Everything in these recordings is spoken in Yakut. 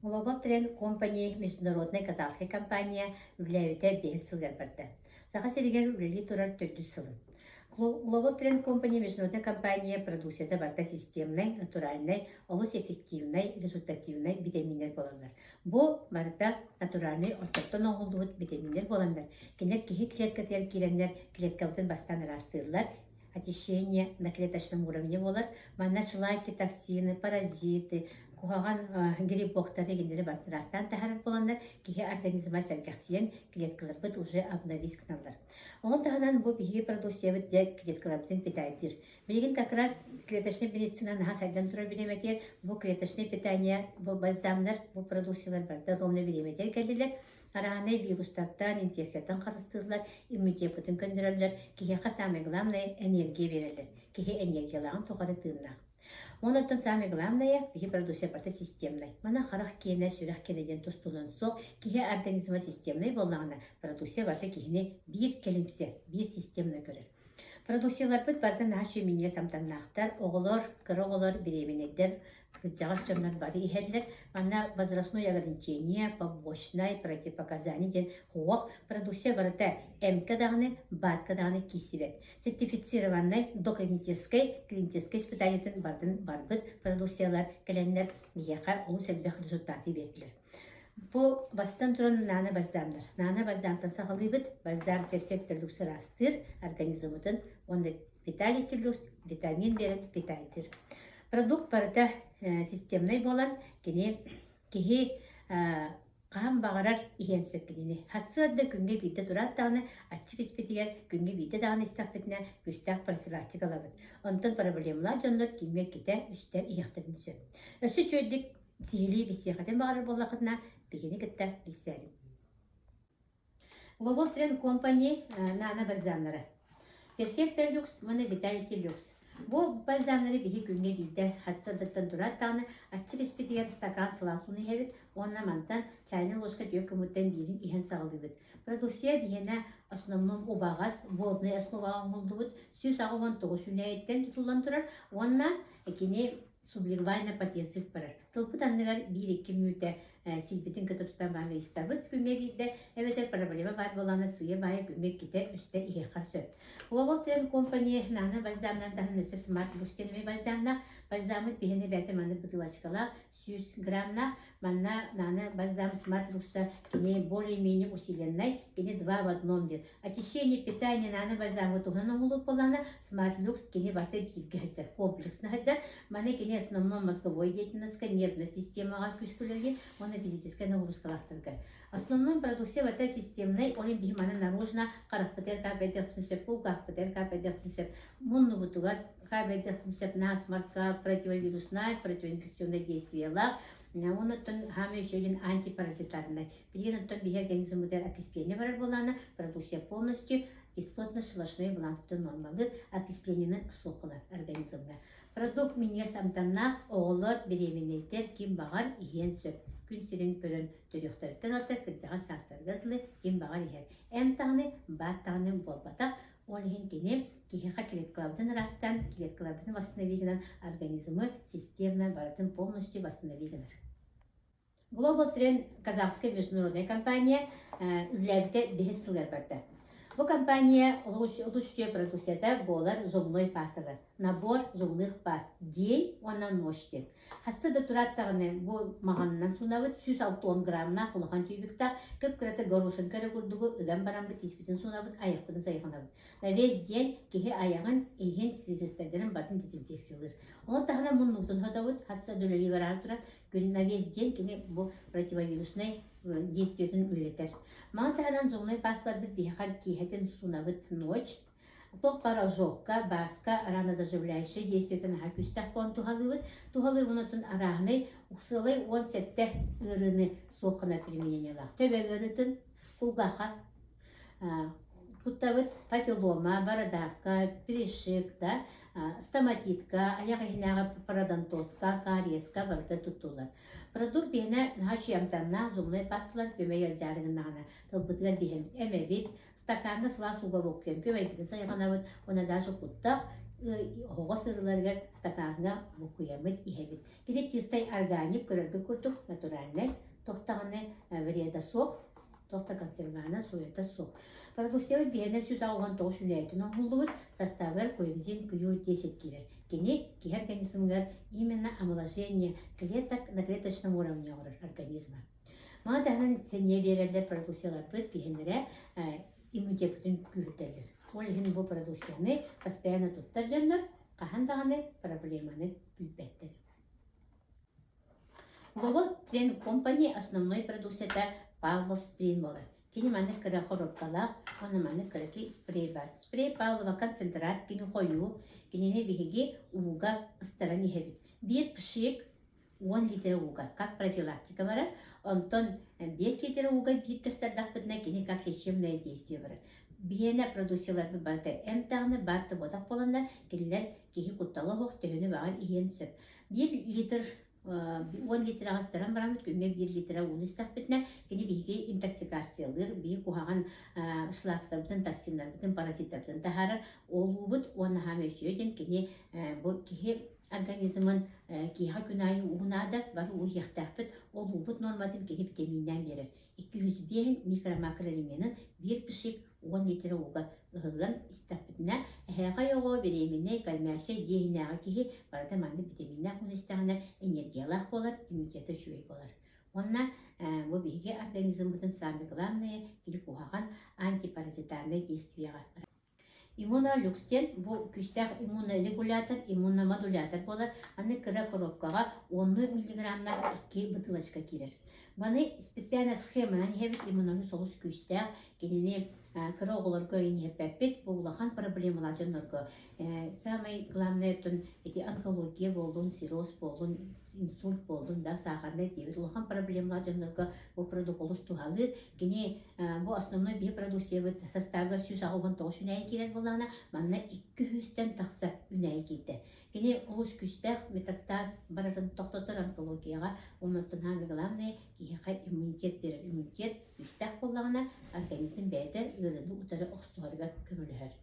Global Trend Company международнай казахскай компания үлэлээбитэ биэс сылыгар барда. Саха сиригэр үлэлии турар төрдүс сылын. Global Trend Company международнай компания продукцията барыта системнай, натуральнай, олус эффективнай, результативнай битэмииннэр буолаллар. Бу барыта натуральнай оттоттон оҥоһуллубут битэмииннэр буоланнар, кинилэр киһи клеткатыгар киирэннэр клеткабытын бастаан ыраастыыллар, очищение на клеточном уровне буолар. Манна шлаки, токсины, паразиты, куһаҕан грибоктары кинилэри ыраастаан таһаарар буоланнар, киһи организма сэргэхсийэн клеткаларбыт уже обновить гыналлар. Ону таһынан бу биһиги продукциябыт дьэ клеткаларбытын питайдыыр. Билигин как раз клеточная медицина наһаа сайдан турар бириэмэтигэр бу клеточное питание, бу бальзамнар, бу продукциялар барыта ровно бириэмэтигэр кэллилэр. Араанай вирустартан, инфекцияттан харыстыыллар, иммунитеппытын көннөрөллөр, киһиэхэ самое главное энергия биэрэллэр. Киһи энергиялааҕын тухары тыыннаах. Онон самое главное, биһи продукция барыта системнай. Мана харах киэнэ, сүрэх киэнэ диэн тустунан суох. Киһи организма системнай буоллаҕына, продукция барыта киһини биир кэлимсэ, биир системно көрөр. Продукцияларбыт барыта наһаа үчүгэй минньигэс амтаннаахтар. Оҕолор, кыра оҕолор, бириэмэнэйдэр, кырдьаҕас дьоннор бары иһэллэр. Манна возрастное ограничение, побочное, противопоказание диэн суох. Продукция барыта эмкэ даҕаны, БАДка даҕаны киирсибэт. Сертифицированнай документическай, клиническэй испытаниетын барытын барбыт продукциялар кэлэннэр биһиэхэ олус элбэх результаты биэрдилэр. Бу бастатан туран нано бальзамнар. Нано бальзамтан саҕалыыбыт. Бальзам перфект люкс ыраастыыр организмытын уонна виталити люкс витамин биэрэн питайтыр. Продукт барыта системнай буолан кини киһи хаһан баҕарар иһиэн сөп кинини. Сарсыарда күҥҥэ биирдэ тураат даҕаны аччык испитигэр күҥҥэ биирдэ даҕаны истэхпитинэ күүстээх профилактика ылабыт. Онтон проблемалаах дьоннор күҥҥэ иккитэ, үстэ иһиэхтэрин сөп. Өссө үчүгэйдик Сиһилии билсиэххитин баҕарар буоллаххытына, биһини кытта билсээриҥ. Global Trend Company нано бальзамнара. Perfecto Lux уонна Vitality Lux. Бу бальзамнары биһи күҥҥэ биирдэ сарсыардаттан тураат даҕаны аччык испитигэр стакан сылаас ууну иһэбит уонна мантан чайный ложка түөрт кымыттан биирин иһэн саҕалыыбыт. Продукция биһиэнэ основном убаҕас, водный основаҕа оҥоһуллубут 189 үүнээйиттэн тутуллан турар уонна кини сублингвально подъязык барар. Тылбыт анныгар биир-икки мүнүүтэ сиирбитин кытта тутан баран ыйыстабыт күҥҥэ биирдэ, эбэтэр проблема баар буоллаҕына сыыйа-баайа күҥҥэ иккитэ, үстэ иһиэххэ сөп. Global Trend Company нано бальзамнан таһынан өссө Smart Boost диэн бальзамнаах. Бальзаммыт биһиэнэ бэйэтэ маннык бутылочкалаах, 100 граммнаах. Манна нано бальзам Smart Luxa кини более-менее усиленный, кини два в одном диэн. Очищение питания нано бальзамы туһунан оҥоһуллубут буоллаҕына, Smart Lux кини барыта бииргэ сылдьар, комплексно сылдьар. Маны кини основном мозговой деятельностька, нервной системаҕа күүскүлэги уонна физическэй нагрузкалаахтарга. Основной продукция барыта системнай, ол иһин биһи маны наружно харахпытыгар капайдыахпытын сөп, кулгаахпытыгар капайдыахпытын сөп, муннубутугар капайдыахпытын сөп, насморка, противовируснай, противоинфекционнай действиелаах, Оннуттан хаамай үчүгэй антипаразитарнай. Билигин оттон биһи организммытыгар окисление барар буоллаҕына, продукция полностью кислотно-щелочной баланспытын нормалыыр, окислениены суох қылар организмҥа. Продукт минньигэс амтаннаах, оҕолор, беременнэйдэр ким баҕар иһиэн сөп. Күн сирин көрөн төрүөхтэриттэн орто кырдьаҕас саастарыгар дылы ким баҕар иһэр. Эм даҕаны, баат даҕаны буолбатах. Ол иһин кини киһиэхэ клеткаларбытын ыраастаан, клеткаларбытын восстановить гынан организмы системно барытын полностью восстановить гынар. Global Trend казахскай международная компания үлэлээбитэ биһис сылыгар барда. Бу компания олус үчүгэй продукцията буолар зубной пасталар. Набор зубных паст день уонна ночь диэн. Хаста да тураат даҕаны бу маҕанынан суунабыт 160 граммнаах улахан түүбүктээх кып-кырата горошинка эрэ курдугу ыган бараммыт тииспитин суунабыт, айахпытын сайҕанабыт. На весь день киһи айаҕын, иһин, слизистайдарын батын дезинфекциялыыр. Ону таһынан муннубутун хотобут, хаста да үлэлии бараары туран күн на весь день кини бу противовируснай действиетин үлэлэтэр. Маны таһынан зубной паспорбыт биһиэхэ киэһэтин суунабыт ночь, туох баар ожогка, бааска ранозаживляющай действиетин наһаа күүстээх буолан туһалыыбыт. Туһалыыбын оттон арааһынай сыалай 17 ыарыыны суох гына применениелаах. Төбө ыарыытын, кулгаахха Туттабыт папиллома, бородавка, пришик, да, стоматитка, айах иһинээҕи пародонтозка, кариеска барыта туттуллар. Продукт биһинэ наһаа үчүгэй амтаннаах зубной пасталар күөмэй ыалдьаары гыннаҕына тылбытыгар биһэммит эмэбит, стакаҥҥа сылаас ууга буккуйан күөмэйбитин сайҕанабыт уонна даже куттах. Оһоҕос ырыларыгар стакаҥҥа буккуйаммыт иһэбит. Кини чистай органик көрөргө курдук натуральнай, туох даҕаны вреда суох, туох да консервана, суета суох. Продукциябыт биһиэнэ 189 үлэһитин оҥоһуллубут, составыгар коэнзим Q10 киирэр. Кини киһи организмыгар именно омоложение клеток на клеточном уровне оҥорор организма. Маны таһынан сэниэ биэрэллэр продукцияларбыт биһиэннэрэ иммунитеппытын күүһүрдэллэр. Ол иһин бу продукцияны постоянно туттар дьоннор хаһан даҕаны проблеманы билбэттэр. Global Trend Company основной продукцията Павлов спрей буолар. Кини маннык кыра коробкалаах, уонна маннык кыракый спрей бар. Спрей Павлова концентрат кини хойуу, кинини биһиги ууга ыстаран иһэбит. Биир пшик 10 литр ууга как профилактика барар, онтон 5 литр ууга биир тастардахпытына кини как лечебное действие барар. Биһиэнэ продукцияларбыт барыта эмп даҕаны баар да буотах буоланнар, кинилэр киһи куттала суох төһөнү баҕар иһиэн сөп. 1 литр 10 литр аҕыстаран бараммыт күҥҥэ 1 литра ууну истэхпитинэ, кини биһиги интоксикациялыыр, биһи куһаҕан шлактарбытын, токсиннарбытын, паразиттарбытын таһаарар. Ол уубут уонна хаам үчүгэй диэн кини бу киһи организмын киһиэхэ күн аайы уу наада, бары уу иһиэхтээхпит. Ол уубут нуорматын киһи витаминнаан биэрэр. 205 микро-макроэлеменын биир пшик 10 литр ууга ыһыллан истэхпитинэ, эһээхэй оҕо, беременнэй, кальмящай дьиэ иһинээҕи киһи барыта маннык витаминнаах ууну истэҕинэ энергиялаах буолар, иммунитета үчүгэй буолар. Уонна бу биһиги организммытын самое главное кини куһаҕан антипаразитарнай действиеҕа Иммунолюкс диэн бу күүстээх иммунорегулятор, иммуномодулятор буолар. Аны кыра коробкаҕа уоннуу миллиграммнаах икки бытыылочка киирэр. Маны специально схеманан иһэбит, иммунолюкс олус күүстээх. Кинини кыра оҕолорго иһэппэппит, бу улахан проблемалаах дьоннорго. Самый главное оттон ити онкология буоллун, цирроз буоллун, инсульт буоллун да, сахарнай диабет улахан проблемалаах дьоннорго бу продукт олус туһалыыр. Кини Бу основной биһи продукциябыт састаабыгар 189 үнээйи киирэр буоллаҕына, манна 200-тэн тахса үнээйи киирдэ. Кини олус күүстээх метастаз барарын тохтотор онкологияҕа, оннуттан самое главное киһиэхэ иммунитет биэрэр. Иммунитет күүстээх буоллаҕына, организм бэйэтэ ыарыыны утары охсуһарыгар көмөлөһөр.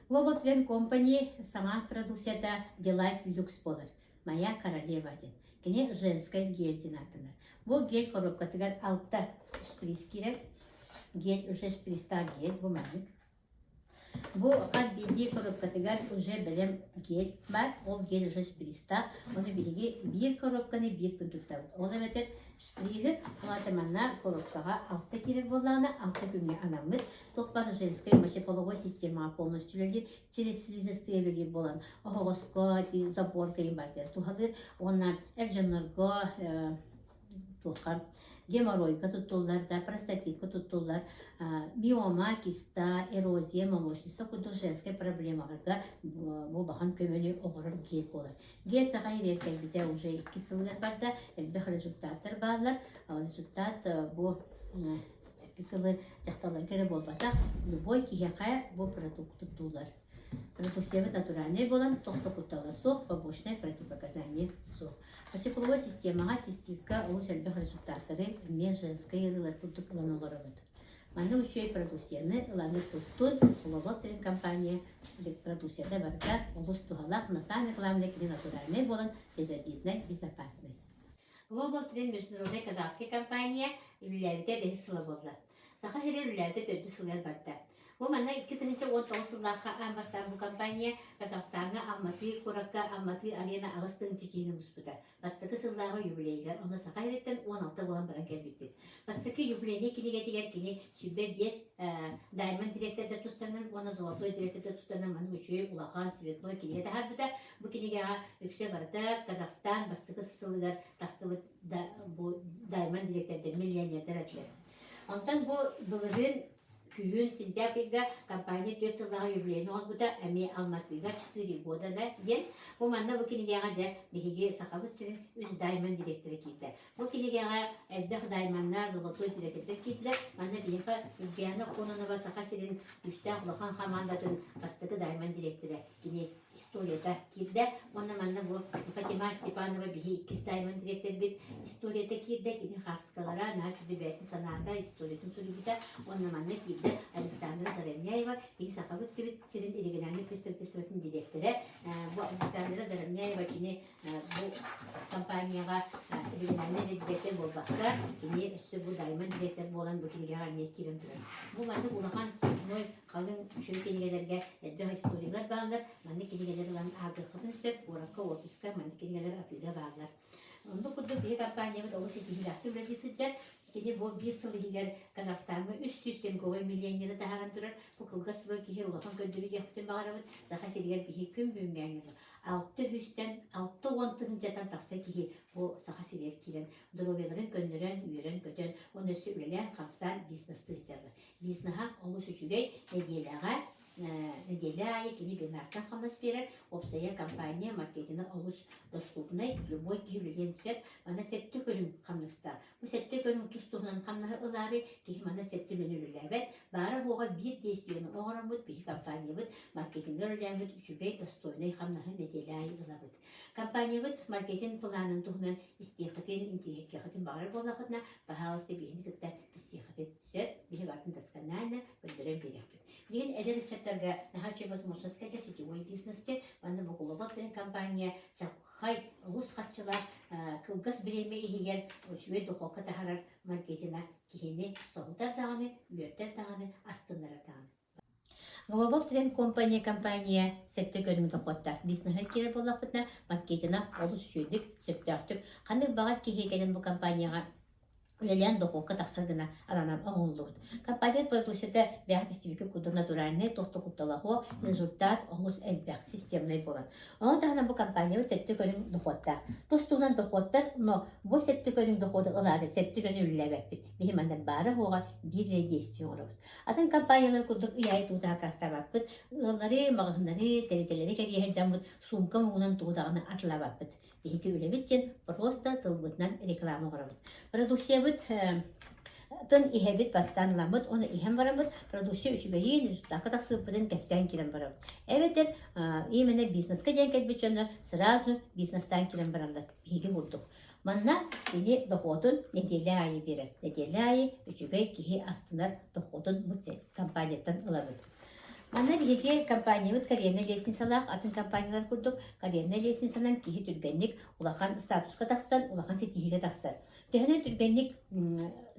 Global Trend Company саҥа продукцията Delight Lux буолар. Моя королева диэн. Кини женскай гель диэн ааттанар. Бу гель коробкатыгар алта шприц киирэр. Гель уже шприцтаах гель бу маннык. Бу хас биирдии коробкатыгар уже бэлэм гель бар. Ол гель уже шприцтаах. Ону биһиги биир коробканы биир күн туттабыт. Ол эбэтэр шприһы ол манна коробкаҕа алта киирэр буоллаҕына алта күҥҥэ анаммыт. Туох баар женскай мочеполовой системаҕа полностью үлэлиир через слизистые үлэлиир буолан оһоҕоско заборка им бардыар туһалыыр уонна эр дьоннорго туохха геморройга туттуллар да простатитка туттуллар миома киста эрозия молочница курдук женскай проблемаларга бу улахан көмөнү оҥорор гель буолар гель саха ириэр кэлбитэ уже икки сылыгар барда элбэх результаттар бааллар результат бу Эпикылы дьахталларга эрэ буолбатах, любой киһиэхэ бу продукт туттуллар. Продукциябыт натуральнай буолан, туох да куттала суох, побочное противопоказание суох. Мочеполовой системаҕа цистикка олус элбэх результаттары эмиэ женскай ыарыылар курдук ылан олоробут. Маннык үчүгэй продукцияны ыланы туттун, Global Trend компания продукцията барыта олус туһалаах, но самое главное кини натуральнай буолан безобидный, безопасный. Global Trend международнай казахскай компания үлэлээбитэ бэһис сыла буолла. Саха сирэ үлэлээбитэ төрдүс сылыгар барда. Бу манна 2019 сыллаахха аан бастаан бу компания Казахстаҥҥа Алматы куоракка Алматы арена 8 тыһыынча киһини муспута. Бастакы сыллааҕы юбилейыгар онно Саха сириттэн 16 буолан баран кэлбиппит. Бастакы юбилейнай кинигэтигэр кини 25 Diamond директордар тустарынан уонна Золотой директордар тустарынан маннык үчүгэй улахан цветной кинигэ таһаарбыта. Бу кинигэҕэ үксэ барыта Казахстан бастакы сылыгар тахсыбыт да, бу Diamond дириэктэрдэр, миллионердар этилэр. Онтон бу былырыын күһүн сентябрь ыйга компания түөрт сыллааҕы юбилейын оҥорбута эмиэ Алматыга четыре года да диэн. Бу манна бу кинигэҕэ дьэ биһиги Сахабыт сирин үс Diamond дириэктэрэ киирдэ. Бу кинигэҕэ элбэх Даймоннар, золотой дириэктэрдэр киирдилэр. Манна биһиэхэ Ульяна Кононова Саха сирин күүстээх улахан хамаандатын бастакы Даймон дириэктэрэ кини. историята киирдэ. Уонна манна бу Фатима Степанова биһи иккис Diamond дириэктэрбит историята киирдэ. Кини хаартыскалара, наһаа үчүгэй бэйэтин санаата, историятын суруйбута. Уонна манна киирдэ Александра Заровняева, биһи Сахабыт сирин региональнай представительствотын дириэктэрэ. Бу Александра Заровняева кини бу компанияҕа региональнай дириэктэр буолбакка, кини өссө бу Diamond дириэктэр буолан бу кинигэҕэ эмиэ киирэн турар. Бу маннык улахан цветной халыҥ үчүгэй кинигэлэргэ элбэх историялар бааллар. Маннык кинигэлэр ылан ааҕыаххытын сөп. Куоракка, офиска маннык кинигэлэр атыыга бааллар. Оннук курдук биһи компаниябыт олус ситиһиилээхтик үлэлии сылдьар. Кини бу биир сыл иһигэр Казахстаҥҥа 300 тенговай миллионеры таһааран турар. Бу кылгас срок киһи улахан көрдөрүү диэхпитин баҕарабыт. Саха сиригэр биһи күн бүгүҥҥээҥҥэ 600-тэн 60 тыһыынчаттан тахса киһи бу Саха сиригэр киирэн доруобуйаларын көннөрөн, үөрэн-көтөн, уонна өссө үлэлээн-хамсаан бизнестыы сылдьаллар. Бизнеһа олус үчүгэй, нэдиэлэҕэ нэдиэлэ аайы кини бинартан хамнас биэрэр, уопсайа компания маркетинэ олус доступнай, любой киһи үлэлиэн сөп. Манна сэттэ көрүҥ хамнастаах. Бу сэттэ көрүҥ тус-туһунан хамнаһы ылаары киһи манна сэттэ үлэни үлэлээбэт. Баара-суоҕа биир действиены оҥороммут, биһи компаниябыт маркетингар үлэлээммит үчүгэй, достойнай хамнаһы нэдиэлэ аайы ылабыт. Компаниябыт маркетинг планын туһунан истиэххитин, интэриэһиргиэххитин баҕарар буоллаххытына, баһаалыста биһини кытта билсиэххитин сөп, биһи барытын досконально көрдөрөн биэриэхпит. Билигин эдэр ыччаттарга наһаа үчүгэй возможность кэллэ сетевой бизнесте, манна бу Global Trend компания чаҕылхай, олус харчылаах, кылгас бириэмэ иһигэр үчүгэй дохуокка таһаарар маркетина киһини соһутар даҕаны, үөрдэр даҕаны, астыннарар даҕаны. Global Trend Company компания сэттэ көрүҥ дохуоттаах бизнеһы киирэр буоллахпытына, маркетина олус үчүгэйдик, сөптөөхтүк. Ханнык баҕар киһи кэлэн бу компанияҕа үлэлээн дохуокка тахсар гына ананан оҥоһуллубут. Компания продукцията бэйэҕит истибиккит курдук натуральнай, туох да куттала суох, результат олус элбэх, системнай буолар. Ону таһынан бу компаниябыт сэттэ көрүҥ дохуоттаах. Тус туһунан дохуоттар, но бу сэттэ көрүҥ дохуоту ылаары сэттэ үлэни үлэлээбэппит. Биһи манна баара-суоҕа биир эрэ действие оҥоробут. Атын компаниялар курдук ый аайы тугу да аккаастаабаппыт. Ыаллары, маҕаһыыннары, тэрилтэлэри кэриэһэ дьаммыт суумка муҥунан тугу даҕаны атылаабаппыт. Биһиги үлэбит диэн просто тылбытынан реклама оҥоробут. Продукциябыт тын иһэбит бастаан ыламмыт, оны иһэн бараммыт продукция үчүгэйин, результакка тахсыыппытын кэпсээн киирэн барабыт. Эбэтэр именно бизнеска диэн кэлбит дьоннор сразу бизнестаан киирэн бараллар биһиги курдук. Манна кини дохуотун нэдиэлэ аайы биэрэр. Нэдиэлэ аайы үчүгэй киһи астынар дохуотун бу компанияттан ылабыт. Манна биһиги компаниябыт карьернай лестницалаах атын компаниялар курдук карьернай лестницанан киһи түргэнник улахан статуска тахсан, улахан ситиһиигэ тахсар. Төһөнөн түргэнник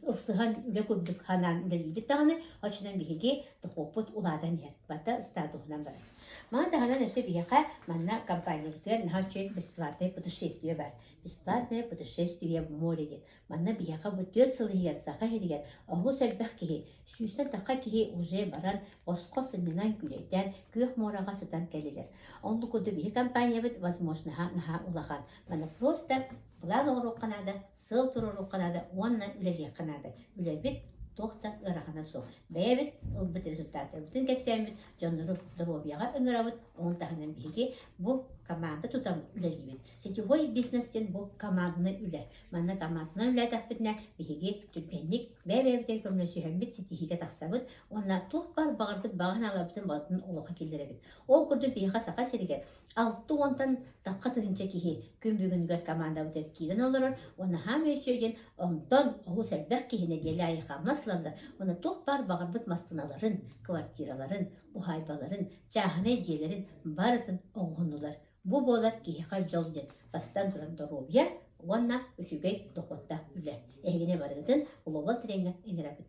ылсыһан үлэ курдук ханаан үлэлиибит даҕаны, оччонон биһиги дохуоппут улаатан иһэр. Барыта статуһунан барар. Маны таһынан өссө биһиэхэ манна компаниябытыгар наһаа үчүгэй бесплатное путешествие баар. Бесплатное путешествие в море диэн. Манна биһиэхэ бу 4 сыл иһигэр Саха сиригэр олус элбэх киһи, сүүстэн тахха киһи уже баран босхо сынньанан күүлэйдээн күөх муораҕа сытан кэллилэр. Оннук курдук биһи компаниябыт возможноһа наһаа улахан. Манна просто былаан оҥоруохха наада, сыал туруоруохха наада уонна үлэлиэххэ наада. Үлэбит туох да ыарахана суох. Бэйэбит ылбыт результаттарбытын кэпсээммит, дьоннору доруобуйаҕа ыҥырабыт, ол таһынан биһиги бу команда тутан үлэлиибит. Сетевой бизнес диэн бу командный үлэ. Манна команданан үлэлээтэхпитинэ биһиги түргэнник бэйэ-бэйэбитигэр көмөлөсүһэммит ситиһиигэ тахсабыт уонна туох баар баҕарбыт баҕа санааларбытын барытын олоххо киллэрэбит. Ол курдук биһиэхэ Саха сиригэр 60-тан тахха тыһыынча киһи күн бүгүнүгэр командабытыгар киирэн олорор уонна хаамай үчүгэй диэн онтон олус элбэх киһи нэдиэлэ аайы хамнас ылаллар уонна туох баар баҕарбыт массыыналарын, квартираларын, уһаайбаларын, чааһынай дьиэлэрин барытын оҥоһуннулар. Бу буолар киһиэхэ дьол диэн бастатан туран доруобуйа уонна үчүгэй дохуоттаах үлэ. Эһигини барыгытын Глобал Тренҥэ ыҥырабыт.